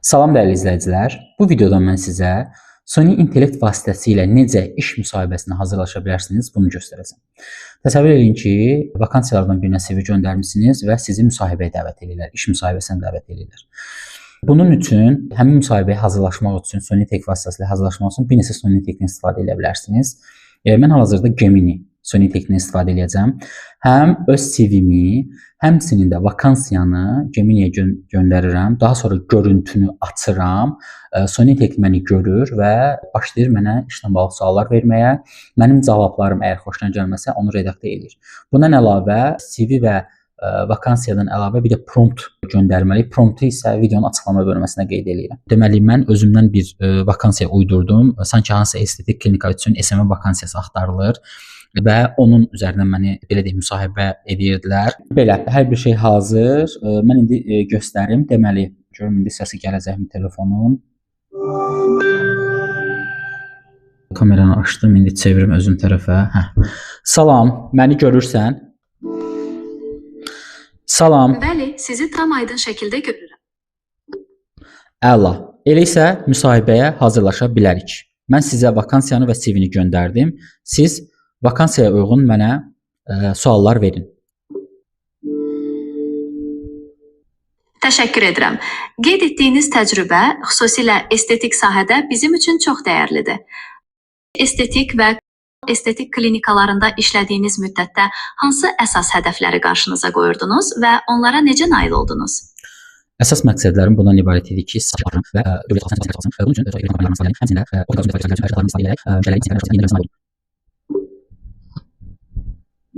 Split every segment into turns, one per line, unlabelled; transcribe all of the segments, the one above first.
Salam dəyərli izləyicilər. Bu videoda mən sizə süni intellekt vasitəsilə necə iş müsahibəsinə hazırlaşa bilərsiniz, bunu göstərəcəm. Təsəvvür edin ki, vakansiyalardan birinə CV göndərmisiniz və sizi müsahibəyə dəvət edirlər, iş müsahibəsinə dəvət edirlər. Bunun üçün həmin müsahibəyə hazırlaşmaq üçün süni intellekt vasitəsilə hazırlaşmaq üçün bir neçə süni intellektdən istifadə edə bilərsiniz. Mən hal-hazırda Gemini süni intellektdən istifadə edəcəm. Həm öz CV-mi, həmçinin də vakansiyanı Gemini-yə göndərirəm. Daha sonra görüntünü açıram. Süni intellekt məni görür və başlayır mənə işlə bağlı suallar verməyə. Mənim cavablarım əgər xoşuna gəlməsə, onu redaktə eləyir. Bundan əlavə CV və vakansiyadan əlavə bir də prompt göndərməliyik. Promptu isə videonun açıqlama bölməsinə qeyd eləyirəm. Deməli, mən özümdən bir vakansiya uydurdum. Sanki hansısa estetik klinika üçün SMM vakansiyası axtarılır və onun üzərindən məni belə deyim müsahibə edirdilər. Belə, hər bir şey hazır. Mən indi göstərim. Deməli, görüm indi səsi gələcəkmi telefonun. Kameranı açdım, indi çevirim özüm tərəfə. Hə. Salam, məni görürsən? Salam.
Bəli, sizi tam aydın şəkildə görürəm.
Əla. Elə isə müsahibəyə hazırlaşa bilərik. Mən sizə vakansiyanı və CV-ni göndərdim. Siz vakansiyaya uyğun mənə suallar verin.
Təşəkkür edirəm. Qeyd etdiyiniz təcrübə, xüsusilə estetik sahədə bizim üçün çox dəyərlidir. Estetik və estetik klinikalarında işlədiyiniz müddətdə hansı əsas hədəfləri qarşınıza qoyurdunuz və onlara necə nail oldunuz?
Əsas məqsədlərim bundan ibarət idi ki, satış artırım və dövlət çalışsın. Bunun üçün reklam kampanyalarını istifadə edərək, həmçinin də orta edərək müştərilərin nail oldum.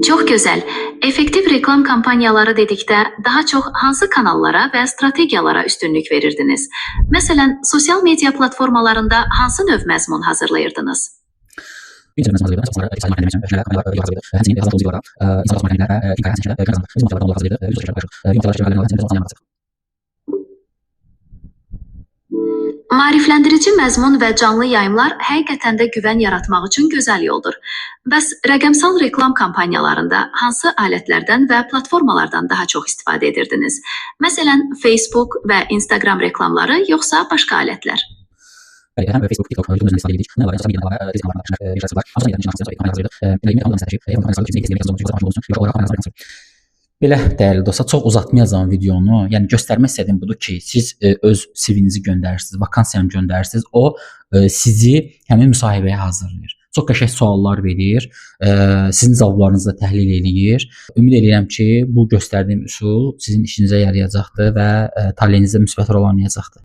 Çox gözəl. Effektiv reklam kampaniyaları dedikdə daha çox hansı kanallara və strategiyalara üstünlük verirdiniz? Məsələn, sosial media platformalarında hansı növ məzmun hazırlayırdınız? Maarifləndirici məzmun və canlı yayımlar həqiqətən də güvən yaratmaq üçün gözəl yoldur. Bəs rəqəmsal reklam kampaniyalarında hansı alətlərdən və platformalardan daha çox istifadə edirdiniz? Məsələn, Facebook və Instagram reklamları yoxsa başqa alətlər?
Bəli, həm Facebook, TikTok, YouTube üzərindən istifadə edirik. Bundan əlavə, sosial mediadan əlavə, Belə, dəyərli dostlar, çox uzatmayacağam videonu. Yəni göstərmək istədiyim budur ki, siz öz CV-nizi göndərirsiniz, vakansiyanı göndərirsiniz, o sizi həmin müsahibəyə hazırlayır. Çox qəşəng suallar verir, sizin cavablarınızı da təhlil eləyir. Ümid edirəm ki, bu göstərdiyim üsul sizin işinizə yarayacaqdır və taleyinizdə müsbət rol oynayacaqdır.